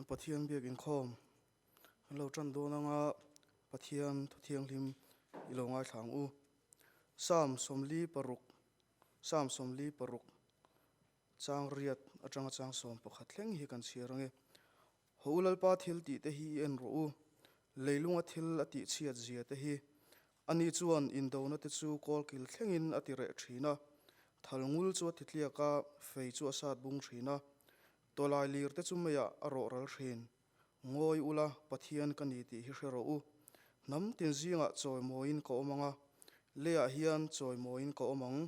Kan Pathian biak inkhawm kan lo tan dawn anga Pathian thu thianghlim i lo ngaithla ang u. Psalm 46 Psalm 46 chang riat atanga chang 11 thleng hi kan chhiar ange. Ho u Lalpa thil tih te hi i en rawh u, leilunga thil a tih chhiat zia te hi. Ani chuan indona te chu kawlkil thlengin a ti reh thin a, thal ngul chu a ti tliak a, fei chu a sat bung thin a. Tawlai lir te chu meiah a rawh ral thin. Ngawi ula, Pathian ka ni tih hi hre rawh u. Hnam tin zingah chawimawiin ka awm ang a, leiah hian chawimawiin ka awm ang.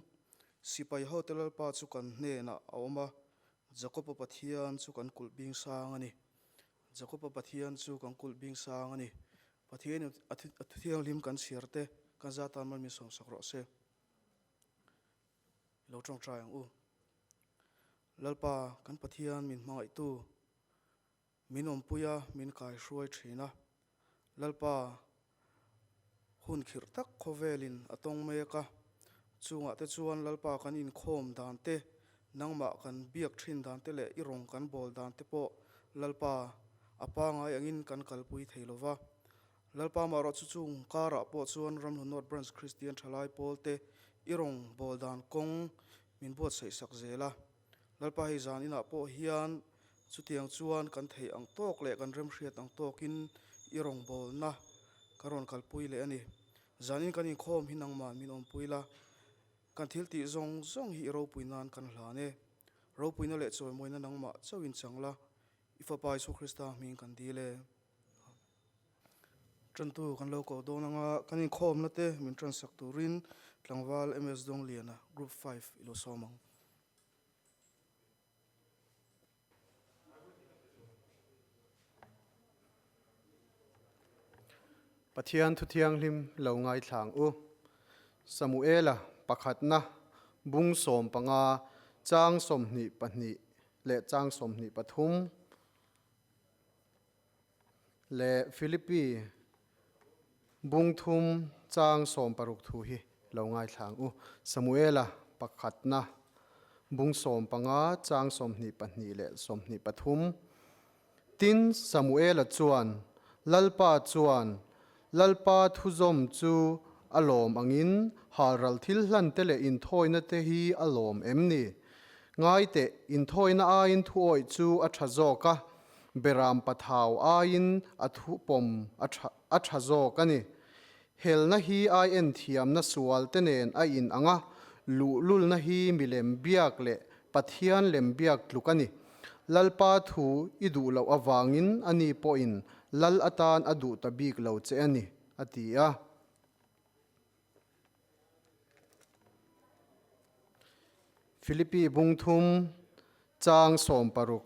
Sipai hote Lalpa chu kan hnenah a awm a, Jakopa Pathian chu kan kulh bing sang a ni. Jakopa Pathian chu kan kulh bing sang a ni. Pathian a thianghlim kan chhiar te kan za tan mal min sawmsak rawh se. I lo tawngtai ang u. Lalpa kan Pathian min hmangaihtu, min awmpui a, min kaihruai thin a. Lalpa hun khirh tak khawvelin a tawng mek a, chungah te chuan Lalpa kan inkhawm dan te, nangmah kan biak thin dan te leh i rawng kan bawl dan te pawh Lalpa a pangai angin kan kalpui thei lo va. Lalpa marawh chu chung karah pawh chuan Ramhlun North Branch Kristian Thalai Pawl te i rawng bawl dan kawng min buatsaih sak zel a. Lalpa hei zan inah pawh hian chutiang chuan kan theih ang tawk leh kan remhriat ang tawkin i rawngbawlna ka rawn kalpui leh a ni. Zanin kan inkhawm hi nangman min awmpui la, kan thil tih zawng zawng hi i ropui nan kan hlan e. Ropuina leh chawimawina nangmah chauhin chang la, i Fapa Isua Krista hming kan dil e. Tantu kan lo koh dawn anga kan inkhawmna te min tansak turin tlangval MS Dawngliana Group 5 i lo sawm ang. Pathian thu thianghlim lo ngaithlang u. Samuela pakhatna bung 15 chang 22 leh chang 23 leh Philippi bung 3 chang 16 thu hi lo ngaithlang u. Samuela pakhatna bung 15 chang 22 leh 23. Tin, Samuela chuan Lalpa chuan Lalpa thuzawm chu a lawm angin halral thil hlan te leh inthawina te hi a lawm em ni? Ngai teh, inthawina aiin thuawih chu a tha zawk a, beram pathau aiin a thupawm a tha zawk a ni. Helna hi ai en thiamna sual te nen a in ang a, luhlulna hi milem biak leh Pathian lem biak tluk a ni. Lalpa thu i duh loh avangin ani pawhin Lal atan a duh ta bik lo che a ni, a ti a. Philippi bung 3 chang 16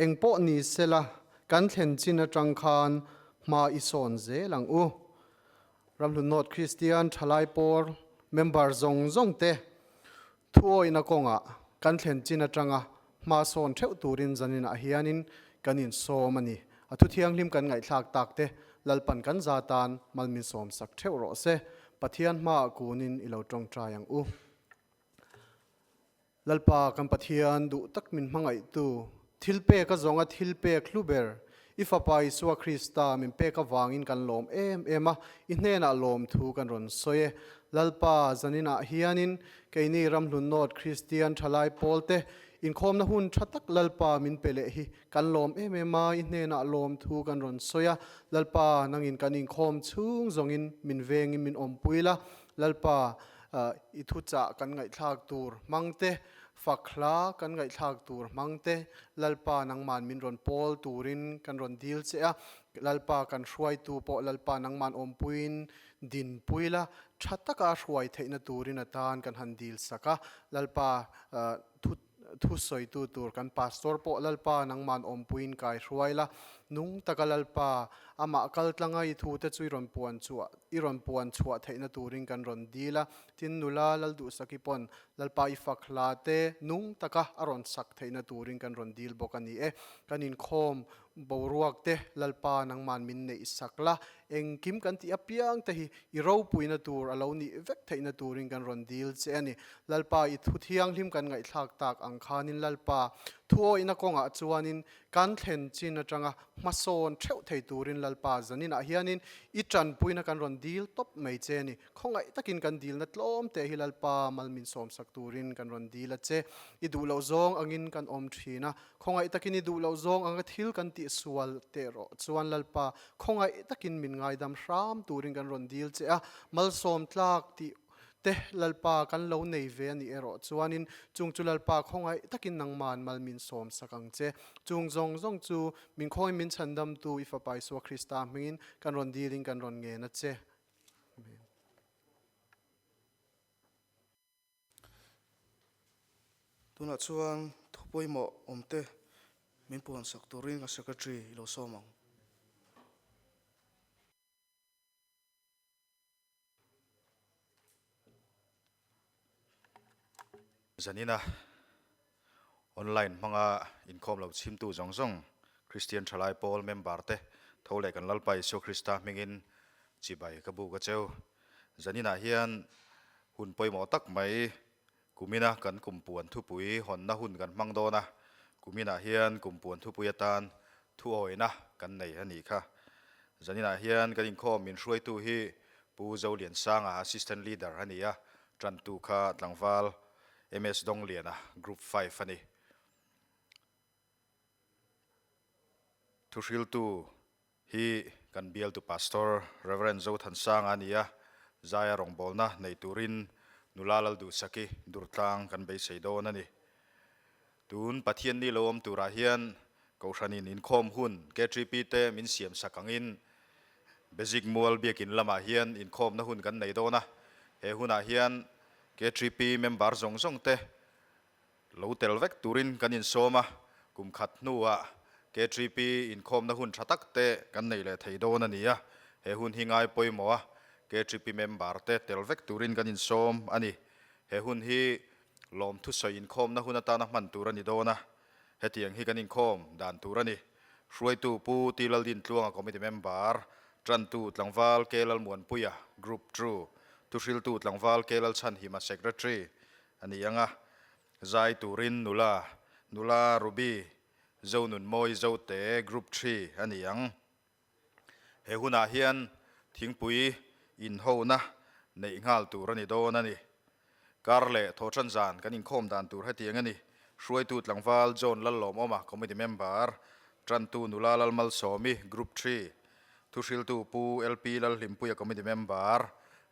Eng pawh ni sela kan thlen chin atang khan hma i sawn zel ang u. Ramhlun North Kristian Thalai Pawl member zawng zawng te thuawihna kawngah kan thlen chin atanga hma sawn theuh turin zaninah hianin kan insawm a ni. A thu thianghlim kan ngaihthlak tak te Lalpan kan za tan mal min sawm sak theuh rawh se. Pathian hmaah kunin i lo tawngtai ang u. Lalpa kan Pathian duh tak min hmangaihtu, thil pek a zawnga thil pek hlu ber, i Fapa Isua Krista min pek avangin kan lawm em em a, i hnenah lawm thu kan rawn sawi e. Lalpa zaninah hianin keini Ramhlun North Kristian Thalai Pawlte inkhawmna hun tha tak Lalpa min pe leh hi kan lawm em em a, i hnenah lawm thu kan rawn sawi a. Lalpa nangin kan inkhawm chhung zawngin min vengin min awmpui la, Lalpa i thuchah kan ngaihthlak tur hmang te, fak hla kan ngaihthlak tur hmang te, Lalpa nangman min rawn pawl turin kan rawn dil che a, Lalpa kan hruaitu pawh Lalpa nangman awmpuiin dinpui la, tha taka hruai theihna turin atan kan han dil sak a, Lalpa thu thu sawitu tur kan pastor pawh Lalpa nangman awmpuiin kai hruai la, nung taka Lalpa amah kal tlanga i thu te chu i rawn puan chhuah i rawn puan chhuah theihna turin kan rawn dil a, tin nula Lalduhsaki pawn Lalpa i fak hla te nung taka a rawn sak theihna turin kan rawn dil bawk a ni e. Kan inkhawm boruak te Lalpa nangman min neih sak la, engkim kan tih apiang te hi i ropuina tur a lo nih vek theihna turin kan rawn dil che a ni. Lalpa i thu thianghlim kan ngaihthlak tak ang khanin Lalpa thuawihna kawngah chuanin Kan thlen chin atanga hmasawn theuh thei turin Lalpa zaninah hianin i tanpuina kan rawn dil tawp mai che a ni. Khawngaih takin kan dilna tlawm teh hi Lalpa mal min sawmsak turin kan rawn dil a che. I duh loh zawng angin kan awm thin a, khawngaih takin i duh loh zawng anga thil kan tih sual teh rawh chuan Lalpa khawngaih takin min ngaidam hram turin kan rawn dil che a, malsawm tlak tih te Lalpa kan lo nei ve a nih erawh chuanin chung chu Lalpa khawngaih takin nangman mal min sawmsak ang che. Chung zawng zawng chu min khawngaih min chhandamtu i Fapa Isua Krista hmingin kan rawn dilin kan rawn ngen a che. Amen. Tunah chuan thu pawimawh awmte min puansak turin ka Secretary i lo sawm ang. Zanina online hmanga inkhawm lo chhimtu zawng zawng Kristian Thalai Pawl member te tho leh kan Lalpa Isua Krista hmingin chibai ka buk a cheu. Zaninah hian hun pawimawh tak mai kumina kan kumpuan thupui hawnna hun kan hmang dawn a, kuminah hian kumpuan thupui atan thuawina kan nei a nih kha. Zaninah hian kan inkhawm min hruaitu hi Pu Zoliansanga Assistant Leader a ni a, tantu kha tlangval MS Dongliana Group 5 a ni. Thuhriltu hi kan bialtu Pastor Rev. Zothansanga a ni a, Zaia rawngbawlna nei turin nula Lalduhsaki Durtlang kan beisei dawn a ni. Tun Pathian ni lo awm turah hian Kohhranin inkhawm hun KTP te min siam sak angin Basic Mual Biakin lamah hian inkhawmna hun kan nei dawn a, he hunah hian KTP member zawng zawng te lo tel vek turin kan insawm a, kum khat hnuah KTP inkhawmna hun tha tak te kan nei leh thei dawn a ni a, he hun hi ngai pawimawh a KTP member te tel vek turin kan insawm a ni. He hun hi Lawmthu sawi inkhawmna hun atana hman tur a ni dawn a, hetiang hi kan inkhawm dan tur a ni. Hruaitu Pu T. Laldintluanga Committee Member, Tantu Tlangval K. Lalmuanpuia, Group Two, Thuhriltu Tlangval K. Lalchhanhima Secretary a ni ang a, zai turin nula, Nula Ruby Zonunmawi Zote, Group Three a ni ang. He hunah hian thingpui inhona neih nghal tur a ni dawn a ni. Kar leh thawhṭan zan kan inkhawm dan tur hetiang a ni. Hruaitu tlangval John Lallawmawma, Committee Member, Ṭantu Nula Lalmalsawmi, Group Three, Thuhriltu Pu LP Lalhlimpuia, Committee Member,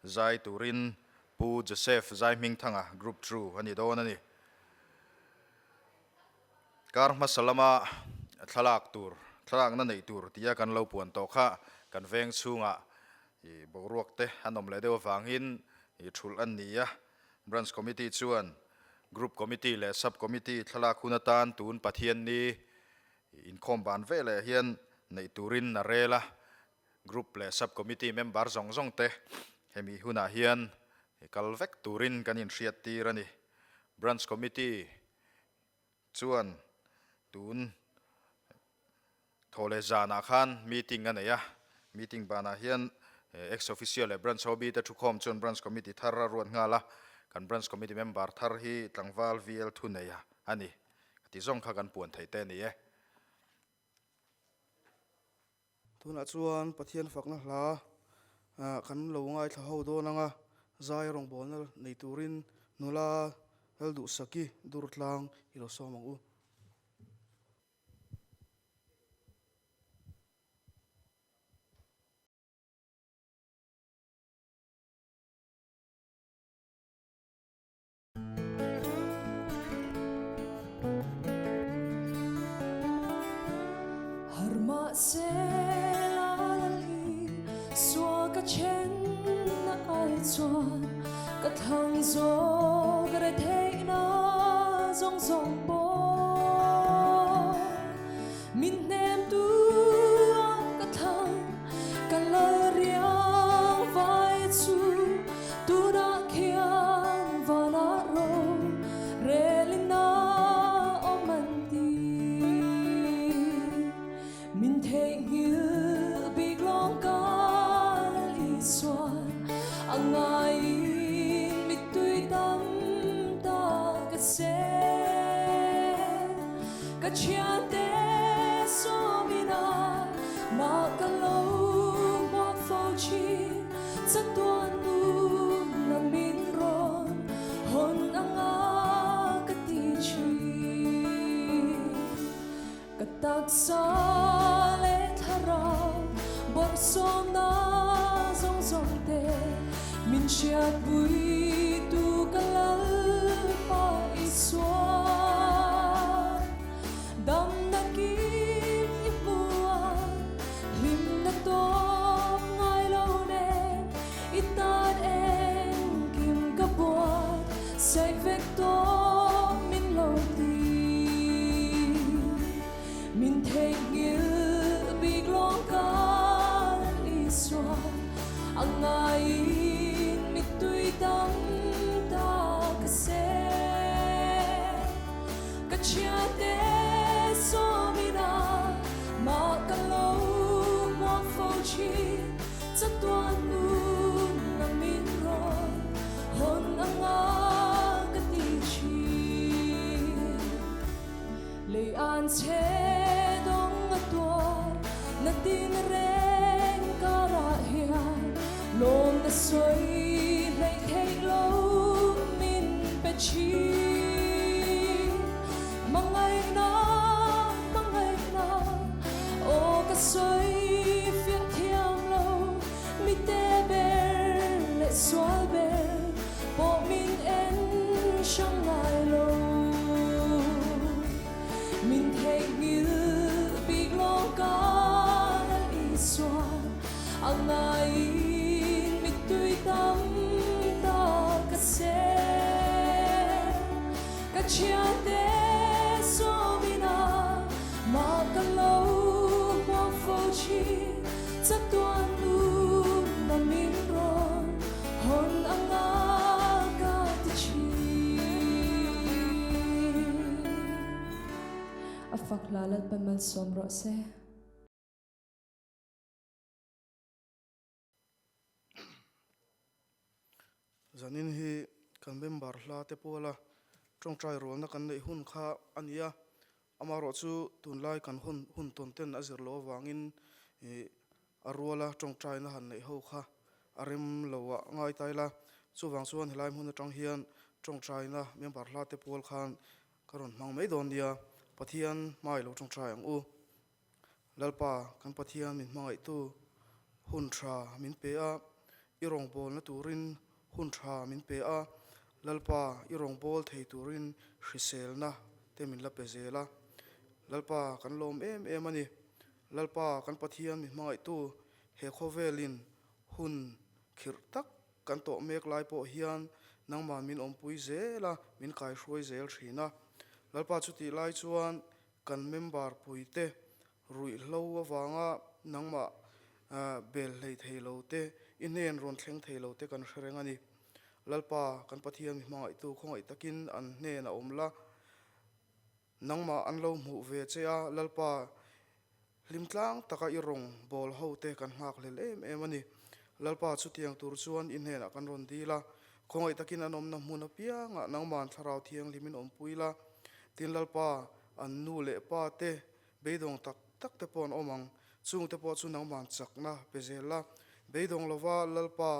zai turin Pu Joseph Zaihmingthanga, Group Two a ni dawn a ni. Kar hmasa lama thlalak tur, thlalakna neih tur tia kan lo puan tawh kha kan veng chhungah i boruak te an awm leh deuh avangin i thulh an ni a. Branch Committee chuan Group Committee leh Sub Committee thlalak hun atan tun Pathianni inkhawm ban veleh hian neih turin a rel a. Group leh Sub Committee member zawng zawng te hemi hunah hian kal vek turin kan inhriat tir a ni. Branch Committee Chuan tun thaw leh zanah khan meeting a nei a, meeting banah hian ex officio leh branch OB te thukhawm chuan branch committee thar a ruat nghal a, kan branch committee member thar hi tlangval VL thu nei a ni ka ti zawng kha kan puan thei te a ni e. Tunah chuan Pathian fakna hla kan lo ngaithla ho dawn ang a, zai rawngbawlna nei turin nula Lalduhsaki Durtlang i lo sawm ang u. Har mahse la lal i sua ka chen na ai chuan ka thlang zawk re theih na zawng zawng pawh min hnem tu a ka thlang ka lal riang vai chu Tunah khian vanah ro relin a awm an ti. Min theihnghilh bik lawng ka Isuan a ngaiin mittui tam. Chatuan nun a min rawn hawn anga ka ti thin. Ka taksa leh thlarau bawrhsawmna zawng zawng te min hriatpui tu ka Lalpa Isua. Damna kim i hmu a, hlimna tawp ngai lo nen i tan engkim ka buat saih vek tawp min lo ti. Min theihnghilh bik lawng ka Isua a ngaiin mittui tam ta ka seh. Ka thiante sawmina mah ka lo hmuak fo thin chatuan nun a min rawn hawn anga ka ti thin. Lei an chhe dawng a tuar na tin reng karah hian lawm na sawi hleih theih lo min pe thin. Hmangaihna, hmangaihna, aw ka sawi fiah thiam lo, mite ber leh sual ber pawh min en hrang ngai lo. Min theihnghilh bik lawng ka Lal Isua a ngaiin mittui tam tak ka seh. Ka thiante sawmina mah ka lo hmuak fo thin chatuan nun a min rawn hawn anga ka ti thin. A fak hla Lalpa malsawm rawh se. Zanin hi kan member hla te puala tawngtai rualna kan neih hun kha a ni a, amaherawhchu tunlai kan hun hun tawn ten a zir loh avangin ih a ruala tawngtaina han neih ho kha a rem lo ah ngai ta ila, chuvang chuan helai hmun atang hian tawngtaina member hla te pual khan ka rawn hmang mai dawn nia, Pathian hmai lo tawngtai ang u. Lalpa, kan Pathian min hmangaihtu hun tha min pe a, i rawngbawlna turin hun tha min pe a, Lalpa, i rawngbâwl thei turin hriselna te min la pe zel a. Lalpa, kan lawm em em a ni. Lalpa, kan Pathian min hmangaihtu he khawvelin hun khirh tak kan tawh mek lai pawh hian nangmah min awmpui zel a, min kaihruai zel thin a. Lalpa, chutih lai chuan Kan member puite ruihhlo avanga nangmah bel hlei thei lo te, i hnen rawn thleng thei lo te kan hre reng a ni. Lalpa, kan Pathian mi hmangaihtu khawngaih takin an hnen a awm la, nangmah an lo hmuh ve che a, Lalpa, hlimtlang taka i rawng bawl ho te kan nghak hlel em em a ni. Lalpa, chutiang tur chuan i hnenah kan rawn dil a, khawngaih takin an awmna hmun apiangah nangmahn thlarau thianghlimin awmpui la, tin Lalpa, An nu leh pa te beidawng tak tak te pawh an awm ang. Chung te pawh chu nangmahn chakna pe zel la. Beidawng lova Lalpa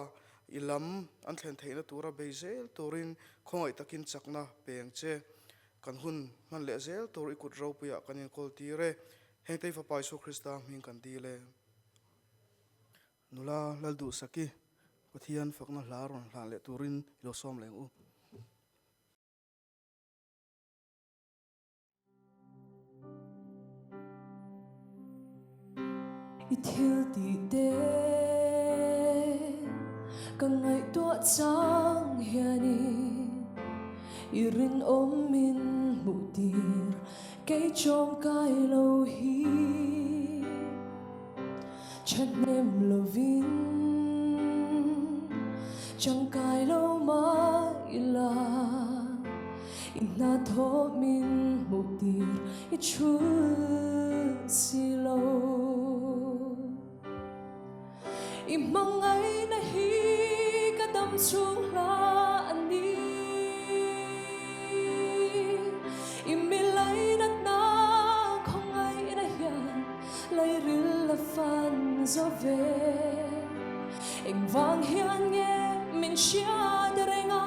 i lam an thlen theihna tura bei zel turin khawngaih takin chakna pe ang che. Kan hun hman leh zel tur i kut ropuiah kan inkawl tir e. Hengtei Fapa Isua Krista hming kan dil e. Nula Lalduhsaki Pathian fakna hla rawn hlan leh turin i lo sawm leng u. I thil tih te ka ngaihtuah chang hianin i rinawm min hmuh tir kei chawngkai lo hi thahnem lovin changkai lo mah ila i hnathawh min hmuh tir i chhul si lo. I hmangaihna hi ka dam chhung hla a ni. I milainatna khawngaihna hian lairil a fan zo ve. Engvang hian nge min hriat reng a,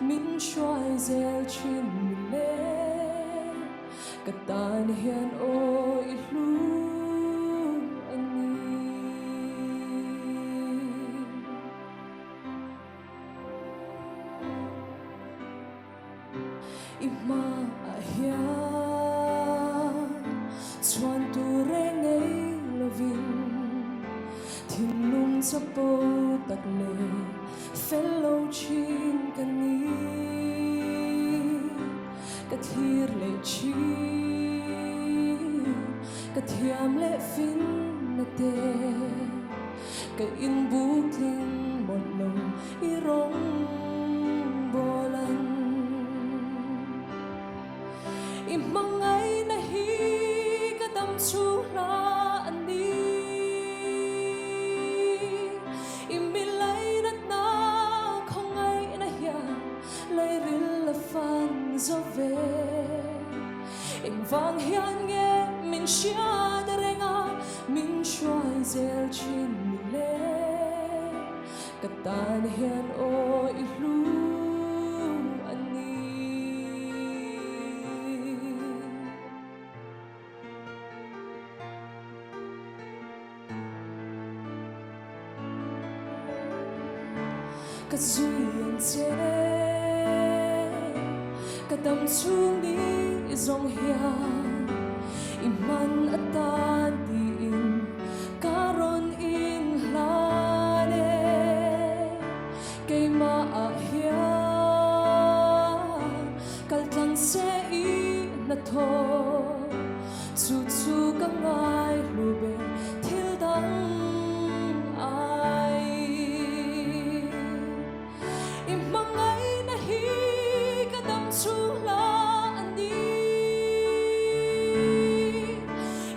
min hruai zel thin le? Ka tan hian aw i hlu a ni. I hmaah hian chhuan tur reng nei lovin thinlung chapo tak leh fel lo thin ka ni. Ka thlir leh thin, ka thiam leh fin na te, ka inbuk tling mawlh lo i rawng bawl an. I hmangaihna hi ka dam chhung hla a ni, i milainatna khawngaihna hian Lairil a fan zo ve. Engvang hian nge min hriat reng a, min hruai zel thin ni le? Ka tan hian aw i hlu a ni. Ka zui ang che, ka dam chhung ni zawng hian i hman atan tiin ka rawn inhlan e. Keimah ah hian kal tlang se i hnathawh. Chu chu ka ngai hlu ber thil dang ai. I hmangaihna hi ka dam chhung hla a ni.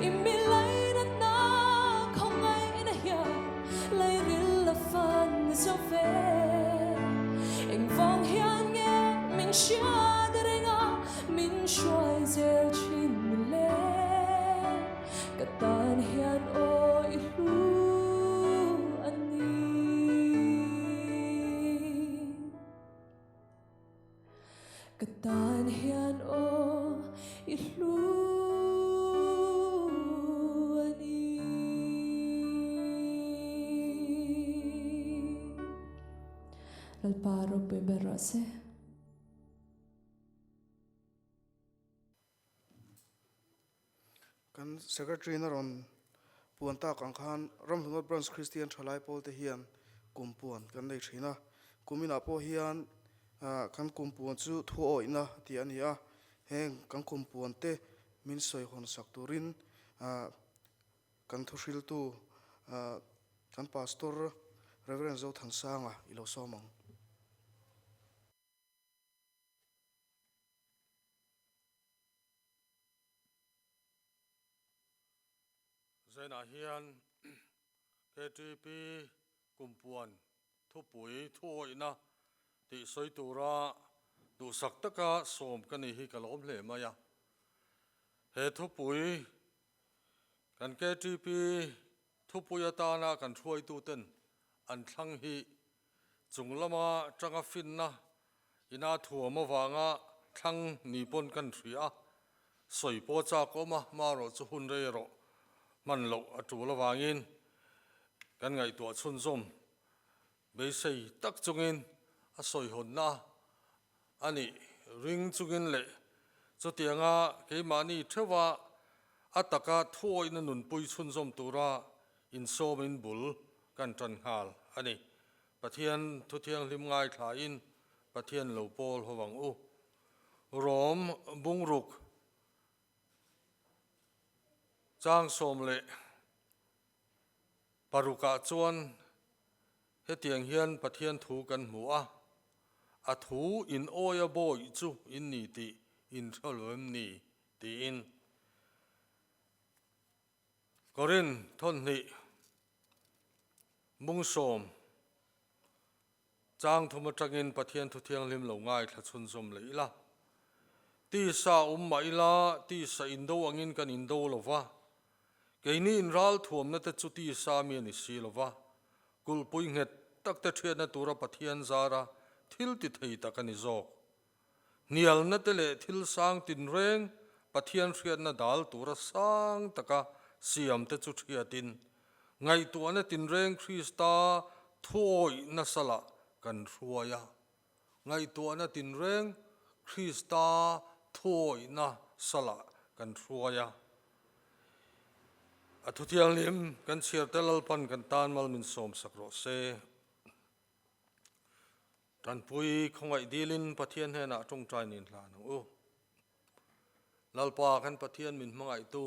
I milainatna khawngaihna hian lairil a fan zo ve. Engvang hian nge min hriat reng a? Min hruai zel thin le, ka tan hian aw i hlu a ni. Ka tan hian aw i hlu a ni. Lalpa ropui ber rawh se. Kan Secretary na rawn puan tak ang khan Ramhlunawt Branch Christian Thalai Pawl te hian kum puan kan nei thin a. Kum inah pawh hian kan kum puan chu thu awihna tih a ni a. Heng kan kum puan te min sawi hawn sak turin kan thuhriltu kan Pastor Rev. Zothansanga i lo sawm ang. Zainah hian KTP kumpuan thupui thuawihna tih sawi tura duhsak taka sawm ka ni hi ka lawm hle mai a. He thupui kan KTP thupui atana kan hruaituten an thlang hi Chung lama tanga finna ina thuam avanga thlang ni pawn kan hria a, sawi pawh chak awm a, marawh chu hun rei erawh hman loh a tul avangin kan ngaihtuah chhunzawm beisei tak chungin a sawihawnna a nih ring chungin leh chutianga keimahni theuha a taka thuawihna nunpui chhunzawm tura insawmin bul kan tan nghal a ni. Pathian thu thianghlim ngaithlain Pathian lo pawl ho ang u. Rom bungruk chang 16ah chuan Hetiang hian Pathian thu kan hmu a, A thu in awia bawih chu in ni tih in hre lo em ni? tiin. Korin thawnhnih mung sawm chang thum atangin Pathian thu thianghlim lo ngaithla chhunzawm leh ila. Tisa awm mah ila, tisa indo angin kan indo lo va, Keini inral thuamna te chu tisa mi a ni si lo va, kulhpui nghet tak te ṭhiatna tura Pathian zara thil ti thei tak a ni zawk. Hnialna te leh thil sang tinreng Pathian hriatna dal tura sang taka siam te chu ṭhiatin, ngaihtuahna tinreng Krista thuawih nasa lah kan hruai a. Ngaihtuahna tinreng Krista thuawih nasa lah kan hruai a. A thuthianghlim kan chhiar te Lalpan kan tan mal min sawmsak rawh se. Tanpui khawngaih dilin Pathian hnenah tawngtai nin hlan ang u. Lalpa kan Pathian min hmangaihtu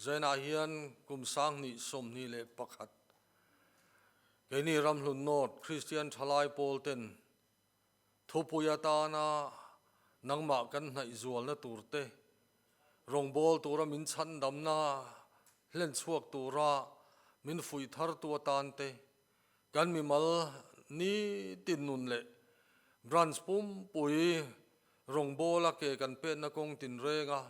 Zainah hian kum 2021 keini Ramhlun North Kristian Thalai Pawl ten thupui atana nangmah kan hnaih zualna turte rawngbawl tura min chhandamna hlenchhuak tura min fuih thartu atan te Kan mimal nitin nun leh branch pumpui rawngbawla ke kan petna kawng tinrenga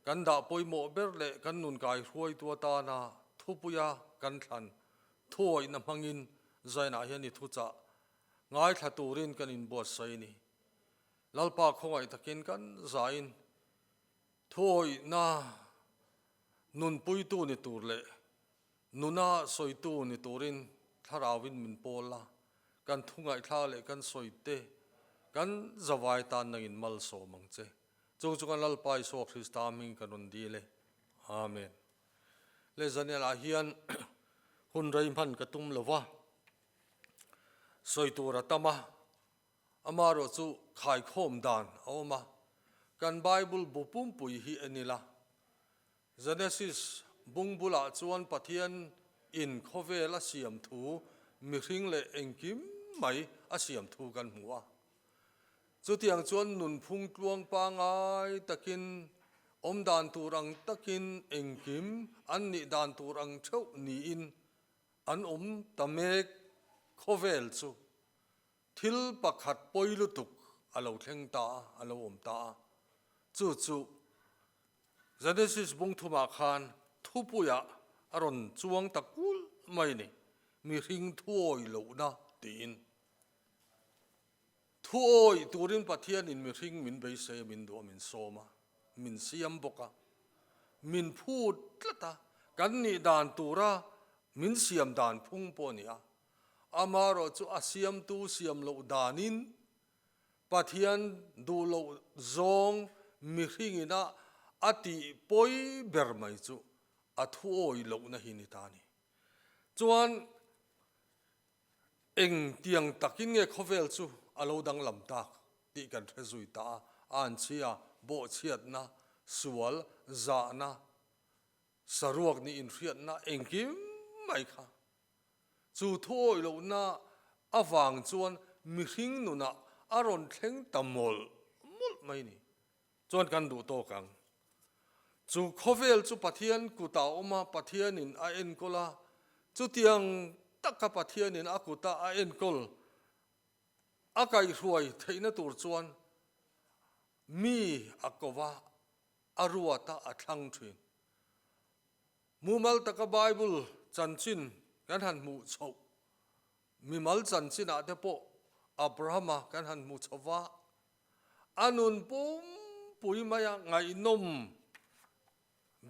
kan dah pawimawh ber leh kan nun kaihruaitu atana thupuia kan thlan thuawihna hmangin zainah hian i thuchah ngaithla turin kan inbuatsaih a ni. Lalpa khawngaih takin kan zain thuawihna nunpuitu ni tur leh Nuna sawitu ni turin thlarauin min pawl a, kan thu ngaihthla leh kan sawi te kan zavai tan nangin malsawm ang che. Chung chu kan Lalpa Isua Krista hming kan rawn dil e. Amen. Le Zanialah hian hun rei hman ka tum lo va, sawi tur a tam a, amaherawh chu khaikhawm dan a awm a, kan Bible bu pumpui hi en ila, Genesis bung bulah chuan Pathian in khawvel a siam thu, mihring leh engkim mai a siam thu kan hmu a. Chutiang chuan nunphung tluang pangai takin, awm dan tur ang takin engkim an nih dan tur ang theuh niin an awm ta mek khawvel chu thil pakhat pawi lutuk a lo thleng ta a, a lo awm ta a. Chu chu Genesis bung thumah khan thupuiah a rawn chuang ta kul mai ni, mihring thuawi lohna tiin. Thuawi turin Pathianin mihring min beisei a, min duh a, min sawm a, min siam bawk a, min phut tlat a, kan nih dan tura min siam dan phung pawh a ni a. Amaherawh chu a siamtu siam loh danin Pathian duh loh zawng mihringin a a tih pawi ber mai chu a thuawi lohna hi ni ta a ni. Chuan engtiang takin nge khawvel chu a lo danglam tak tih kan hre zui ta a, anchhia, bawhchhiatna, sual, zahna, saruak nih inhriatna engkim mai kha Chu thuawih lohna avang chuan mihring nunah a rawn thleng ta mawlh mawlh mai ni chuan kan duh tawk ang. Chu khawvel chu Pathian kutah a awm a, Pathianin a enkawl a, chutiang taka Pathianin a kuta a enkawl a kaihhruai theihna tur chuan mi a ko va, a ruat a, a thlang thin. Mumal taka Bible chanchin kan han hmuh chhoh, mimal chanchinah te pawh Abrahama kan han hmu chho va, a nun pumpui maia ngaihnawm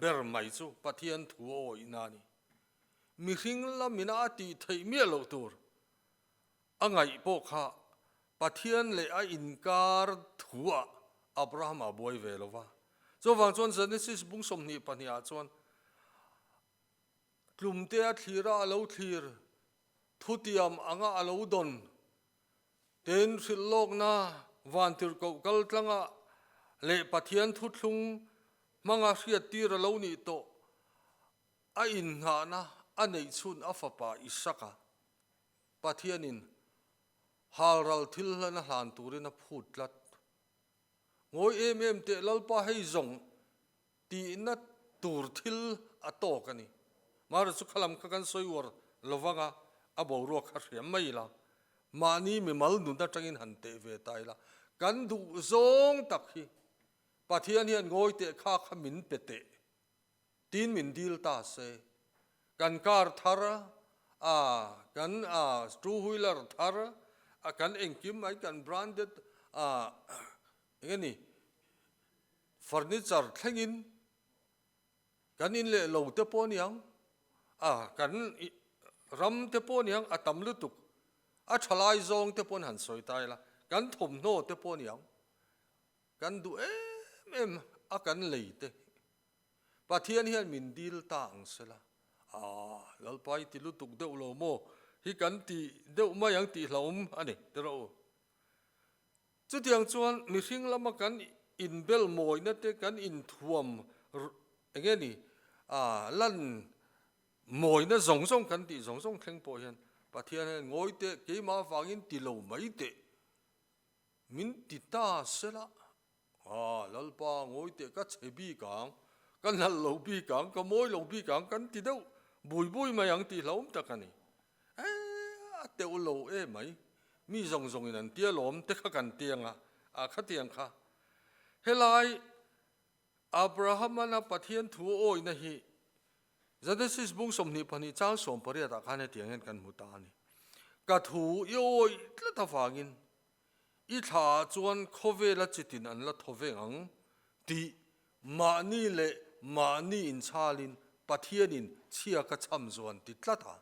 ber mai chu Pathian thu a awihna a ni. Mihring lamina a tih theih miah loh tur a ngaih pawh kha Pathian leh a inkar thuah Abrahama buai ve lo va. Chuvang chuan Genesis bung 22 ah chuan tlumte a thlir a, a lo thlir, thutiam anga a lo dawn, tin hrilh lawkna vantirhkoh kal tlanga leh Pathian thuthlung hmanga hriattir a lo nih tawh a innghahna a neih chhun a fapa Isaka Pathianin halral thil hlan a hlan turin a phut tlat. Ngawi em em teh Lalpa hei zawng tihna tur thil a tawk a ni. Mara chu khalam kha kan sawi uar lovang a, a boruak kha hriam mai ila, mahni mimal nun atangin han teh ve ta ila, kan duh zawng tak hi Pathian hian ngawi teh kha kha min pe teh tiin min dil ta se, kan kar thar. A kan a two wheeler thar a kan engkim mai kan branded a eng nge ni furniture thlengin kan in leh lo te pawh aniang a kan ram te pawh aniang a tam lutuk a thalai zawng te pawh an han sawi ta ila kan thawmhnaw te pawh aniang kan duh em em a kan lei te Pathian hian min dil ta ang sela, Aah, Lalpa i ti lutuk deuh lo maw? Hi kan ti deuh mai ang tih hlauhawm a ni, ti rawh u. Chutiang chuan mihring lama kan inbel mawina te, kan inthuam eng nge ni, aah, lan mawina zawng zawng kan tih zawng zawng thleng pawh hian Pathian hian ngawi teh, keimah avangin ti lo mai teh, min ti ta sela, Aw, Lalpa ngawi teh ka chhe bik ang, ka nalh lo bik ang, ka mawi lo bik ang kan ti deuh bui bui mai ang tih hlauhawm tak a ni. E, a teuh lo e mai, mi zawng zawngin an tia lawm te kha kan tiang a, a khatiang kha. Helai Abraham-ana Pathian thu awihna hi Genesis bung 22 chang 18 ah khan hetiang hian kan hmu ta a ni. Ka thu i awih tlat avangin I thla ah chuan khawvela chitin an la thaw veng ang tih mahni leh mahni inchhalin Pathianin chhia ka chham zuan ti tlat a.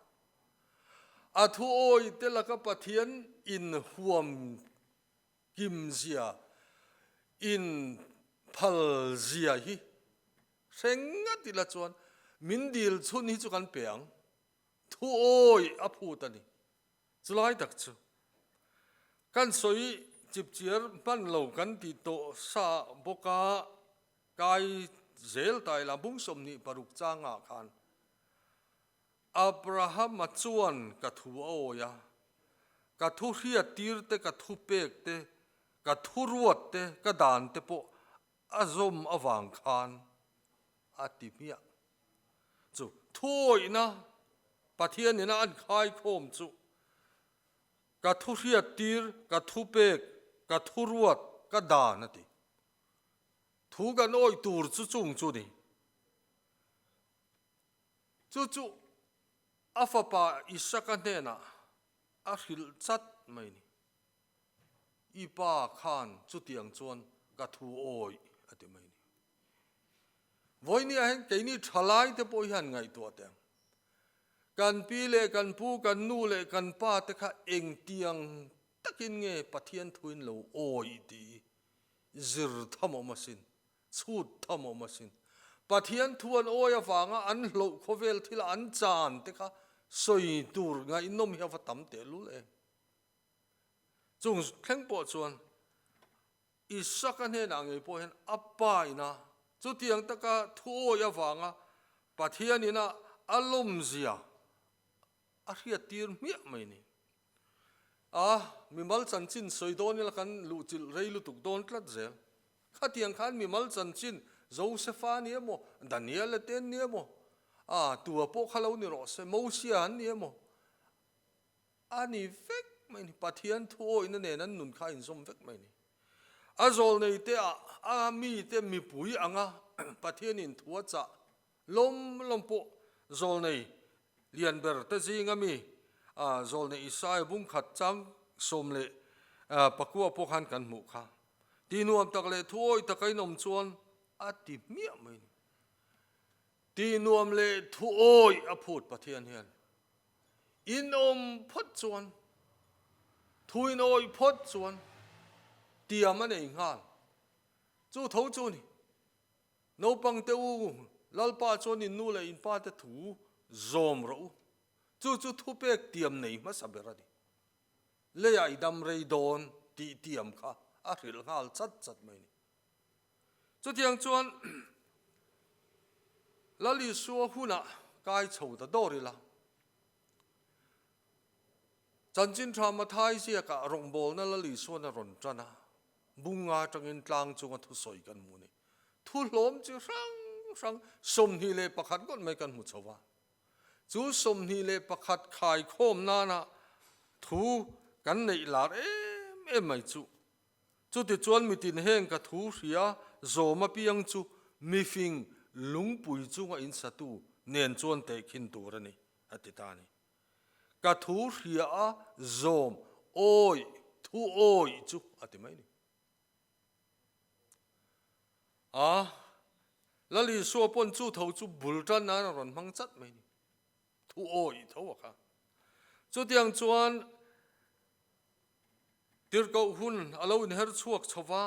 A thu awi te laka Pathian inhuam kim zia, in phal zia hi hre ngat ila chuan min dil chhun hi chu kan pe ang. Thu awi a phut a ni. Chulai tak chu kan sawi chipchiar hman lo kan ti tawh sa bawk a, kai zel ta ila bung 26 changah khan Abrahama chuan ka thu a awi a, ka thu hriattir te, ka thu pek te, ka thu ruat te, ka dan te pawh a zawm avang khan a ti hmiah. Chu thuawihna Pathian ina an khaikhawm chu ka thu hriattir, ka thu pek, ka thu ruat, ka dan a ti. Thu kan awih tur chu chung chu ni. Chu chu a fapa Isaka hnenah a hrilh chat mai ni. I pa khan chutiang chuan ka thu awih a ti mai ni. Vawinia hian keini thalai te pawh hian ngaihtuah teh ang. Kan pi leh kan pu, kan nu leh kan pa te kha engtiang takin nge Pathian thuin lo awih tih hi zir tham awm asin, chhut tham awm asin. Pathian thu an awih avanga an hloh khawvel thila an chan te kha sawi tur ngaihnawm hi a va tam tehlul em. Chung thleng pawh chuan Isaka hnenah ngei pawh hian a pa ina chutiang taka thuawi avanga Pathian ina a lawmzia a hriattir hmiah mai ni. A, mimal chanchin sawi dawn ila kan luhchilh rei lutuk dawn tlat zel. Khatiang khan mimal chanchin Josefa ni emaw, Daniela te an ni emaw, a, tua pawh kha lo ni rawh se, Mosia an ni emaw, A ni vek mai ni. Pathian thu awihna nen an nun kha a inzawm vek mai ni. A zawlnei te ah a mite mipui anga Pathianin thu a chah lawm lawm pawh zawlnei lian ber te zinga mi zawlnei Isaia bung khat chang 19 pawh khan kan hmuh kha. Tih nuam tak leh thu awih taka inawm chuan a ti hmiah mai ni. Tih nuam leh thu awih a phut Pathian hian In awm phawt chuan, thu in awih phawt chuan tiam a nei nghal. Chu tho chu ni. Naupang te u, Lalpa chuan in nu leh in pa te thu zawm rawh u. Chu chu thupek tiam nei hmasa ber a ni. Leiah i dam rei dawn tih tiam kha a hrilh nghal chat chat mai ni. Chutiang chuan Lal Isua hunah kai chho ta dawr ila. Chanchin tha Mathai ziakah rawngbawlna Lal Isuan a rawn tan a, bunga atangin tlang chunga thusawi kan hmu a ni. Thu hlawm chi hrang hrang 21 ngawt mai kan hmu chho va. Chu 21 khaikhawm nana thu kan neih lar em em mai chu Chutichuan mitin heng ka thu hria zawm apiang chu mifing lungpui chunga insatu nen chuan tehkhin tur a ni, a ti ta a ni. Ka thu hria a zawm awih thu awih chu a ti mai ni. A, Lal Isua pawn chu tho chu bul tan nan a rawn hmang chat mai ni. Thu awih tho a kha. Chutiang chuan tirhkoh hun a lo inher chhuak chho va,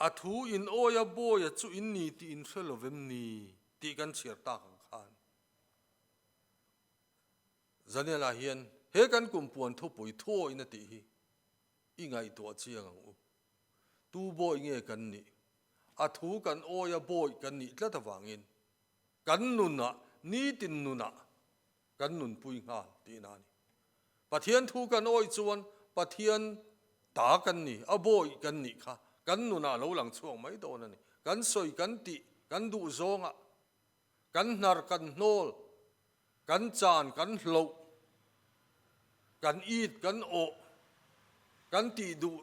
a thu in awia bawia chu in ni tih in hre lovem ni tih kan chhiar tak ang khan. Zanialah hian he kan kum puan thupui thuawihna tih hi i ngaihtuah chiang ang u. Tu bawi nge kan nih? A thu kan awia bawi kan nih tlat avangin kan nunah, nitin nunah kan nunpui nghal tihna a ni. Pathian thu kan awih chuan Pathian ta kan ni, a bawi kan nih kha kan nunah a lo lang chhuak mai dawn a ni. Kan sawi, kan tih, kan duh zawngah Kan hnar kan hnawl, kan caan kan hloh, kan it kan awh, kan tih duh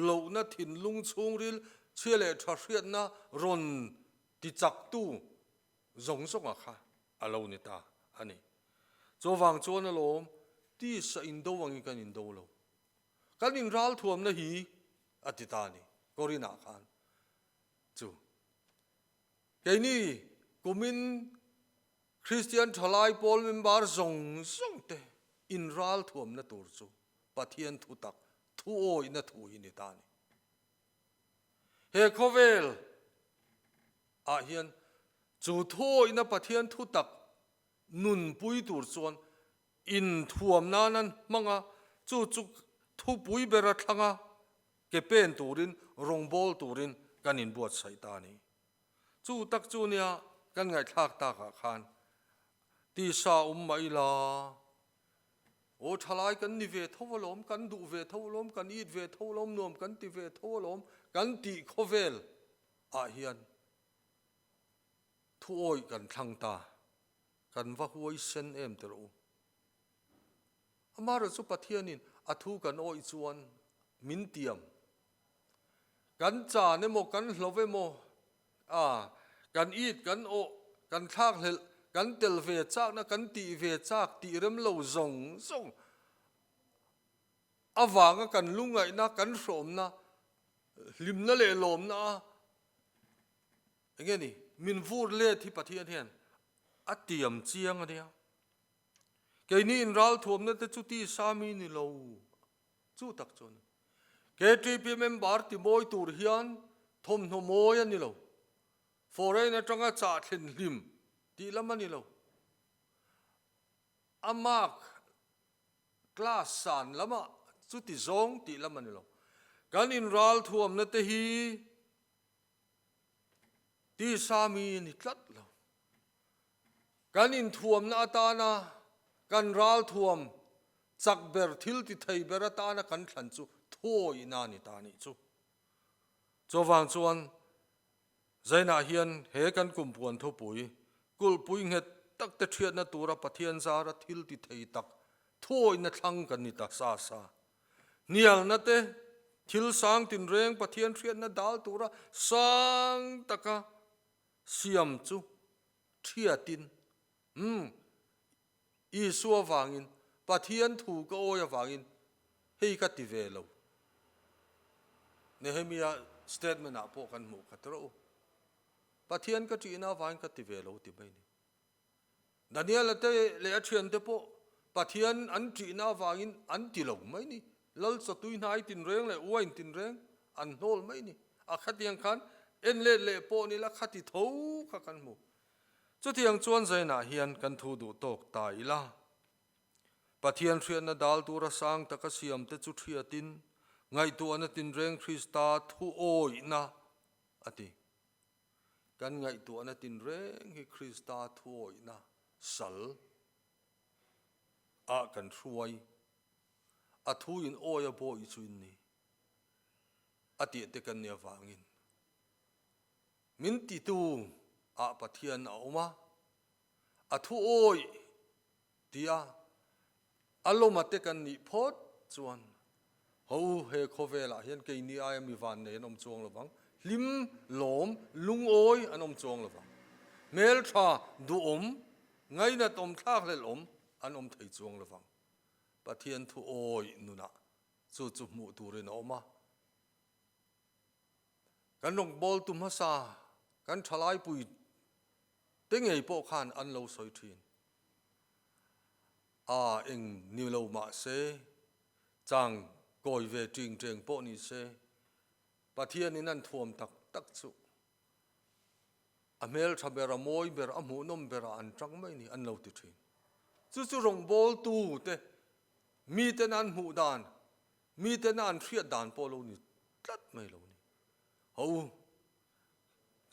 lohna thinlung chhungril chhia leh tha hriatna rawn ti chaktu zawng zawnga kha a lo ni ta a ni. Chuvang chuan alawm tisa indo angin kan indo lo. Kan inralthuamna hi a ti ta a ni, Korinah khan chu. Keini kumin Kristian thalai pawl member zawng zawng te inral thuamna tur chu Pathian thu tak thu awihna thu hi ni ta a ni. He khawvel ah hian chu thu awihna Pathian thu tak nunpui tur chuan inthuam nan an hmang a, chu chu thupui bera thlang a ke pen turin rawngbawl turin kan inbuatsaih ta a ni. Chu tak chu nia kan ngaihthlak takah khan tisa awm mah ila, aw thalai kan ni ve tho alawm, kan duh ve tho alawm, kan it ve tho alawm, nuam kan ti ve tho alawm kan tih khawvel ah hian thu awih kan thlang ta, kan va huai sen em ti rawh u. Amaherawhchu chu Pathianin a thu kan awih chuan min tiam. Kan chan emaw, kan hlauh emaw, a, kan it, kan awh, kan thlakhlelh, kan tel ve chakna, kan tih ve chak tih rem lo zawng zawng avanga kan lungngaihna, kan hrawmna, hlimna leh lawmna a eng nge ni, min vur let hi Pathian hian a tiam chiang a nia. Keini inralthuamna te chu tisa mi ni lo. Chu tak chu a ni. KTP member ti mawi tur hian thawmhnaw mawi a ni lo. Foreign atanga chah thlen hlim tih lam a ni lo. A mark class san lamah chuti zawng tih lam a ni lo. Kan inralthuamna te hi tisa mi a ni tlat lo. Kan inthuamna atana kan ralthuam chak ber, thil ti thei ber atana kan thlan chu thuawihna a ni ta nih chu. Chuvang chuan Zainah hian he kan kumpuan thupui, kulhpui nghet tak te thiatna tura Pathian zara thil ti thei tak thuawihna thlang kan ni ta sa sa. Hnialna te, thil sang tinreng Pathian hriatna dal tura sang taka siam chu thiatin, Umm, Isua vangin, Pathian thu ka awi avangin hei ka ti ve lo. Nehemia statement ah pawh kan hmuh khat rawh u. Pathian ka ṭihna avangin ka ti ve lo ti mai ni. Daniela te leh a ṭhiante pawh Pathian an ṭihna avangin an ti lo mai ni. Lal chawtui hnai tinreng leh wine tinreng an hnawl mai ni. A khatiang khan en let leh pawh ni la khati tho kha kan hmu. Chutiang chuan Zainah hian kan thu duh tawk ta ila. Pathian hriatna dal tura sang taka siamte chu hriatin ngaihtuahna tinreng Krista thuawihna a ti. Kan ngaihtuahna tinreng hi Krista thuawihna sal ah kan hruai. A thu in awi a bawi chu in ni a tih te kan nih avangin min titu ah Pathian a awm a, a thu awi tia a lawma te kan nih phawt chuan ho he khawvelah hian keini aia mi van nei an awm chuang lo vang, hlim, lawm, lungawi an awm chuang lo vang, hmeltha, duhawm, ngainat awm, thlakhlelh awm. an awm thei chuang lovang. Pathian thu awih nunah chu chu hmuh turin a awm a. Kan rawngbawltu hmasa kan thalaipui te ngei pawh khan an lo sawi thin. A eng ni lo mah se, chang kawi ve ting teng pawh ni se, Pathianin an thuam tak tak chu a hmeltha ber, a mawi ber, a hmuhnawm berah an tang mai ni an lo ti thin. Chu chu rawngbawltu te miten an hmuh dan, miten an hriat dan pawh lo ni tlat mai lo ni. Ho u,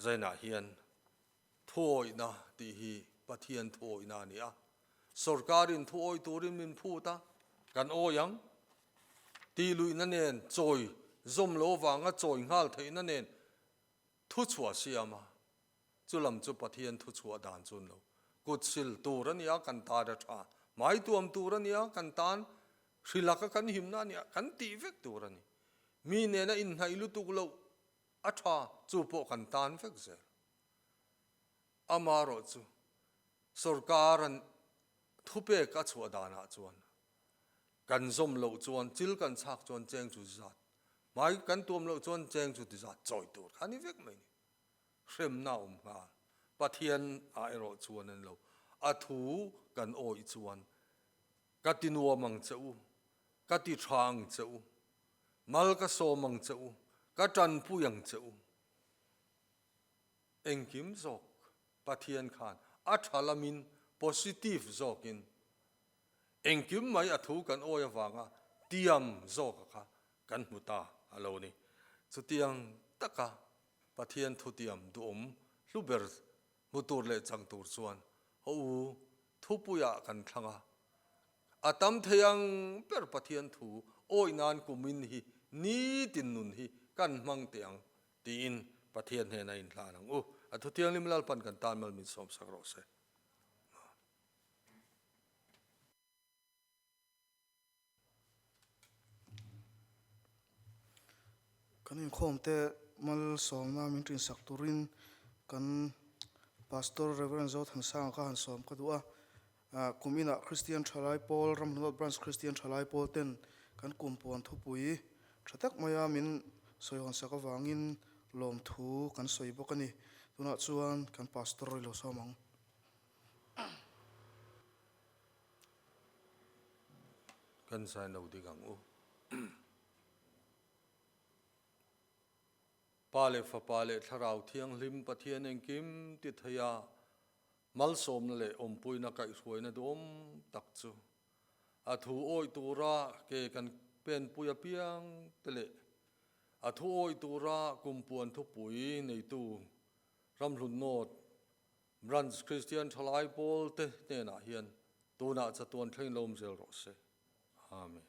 Zainah hian thuawihna tih hi Pathian thuawihna a ni a. Sorkarin thuawih turin min phut a, kan awi ang. Tih luihna nen chawi zawm lo avanga chawi nghal theihna nen thuchhuah siam a, chu lam chu Pathian thuchhuah dan chu an lo kut sil tur a nia, kan tan a tha, hmai tuam tur a nia, kan tan hrilaka kan himna a nia, kan tih vek tur a ni. Mi nena inhnaih lutuk loh a tha, chu pawh kan tan vek zel. Amaherawhchu sorkar an thupek a chhuah danah chuan kan zawm loh chuan chil kan chhak chuan cheng chu zat Hmai kan tuam loh chuan cheng chu tizat chawi tur kha ni vek mai ni. Hremna a awm nghal. Pathian ah erawh chuan an lo. A thu kan awih chuan ka ti nuam ang che u, ka ti tha ang che u, mal ka sawm ang che u, ka tanpui ang che u. Engkim zawk Pathian khan a tha lamin positive zawkin Engkim mai a thu kan awi avanga tiam zawka kha kan hmu ta a lo ni. Chutiang taka Pathian thutiam duhawm hlu ber hmu tur leh chang tur chuan haw u thupuiah kan thlang a. A tam thei ang ber Pathian thu awi nan kumin hi nitin nun hi kan hmang teh ang tiin Pathian hnena inhlan ang u. A thuthianghlim Lalpan kan tan mal min sawmsak rawh se. Kan inkhawm te malsawmna min tinsak turin kan Pastor Rev. Zothansanga kha han sawm ka duh a. Kum inah Kristian Thalai Pawl, Ramhnuai Branch Kristian Thalai Pawl ten kan kum puan thupui tha tak maia min sawihawnsak avangin lawmthu kan sawi bawk a ni. Tunah chuan kan Pastor i lo sawm ang. Kan sign lo dik ang u. Pa leh Fapa leh Thlarau Thianghlim Pathian engkim ti thei a, malsawmna leh awmpuina kaihhruaina duhawm tak chu a thu awih tura ke kan penpui apiang te leh a thu awih tura kumpuan thupui neitu Ramhlun North Branch Kristian Thalai Pawl te hnenah hian tunah chatuan thleng lawm zel rawh se. Amen.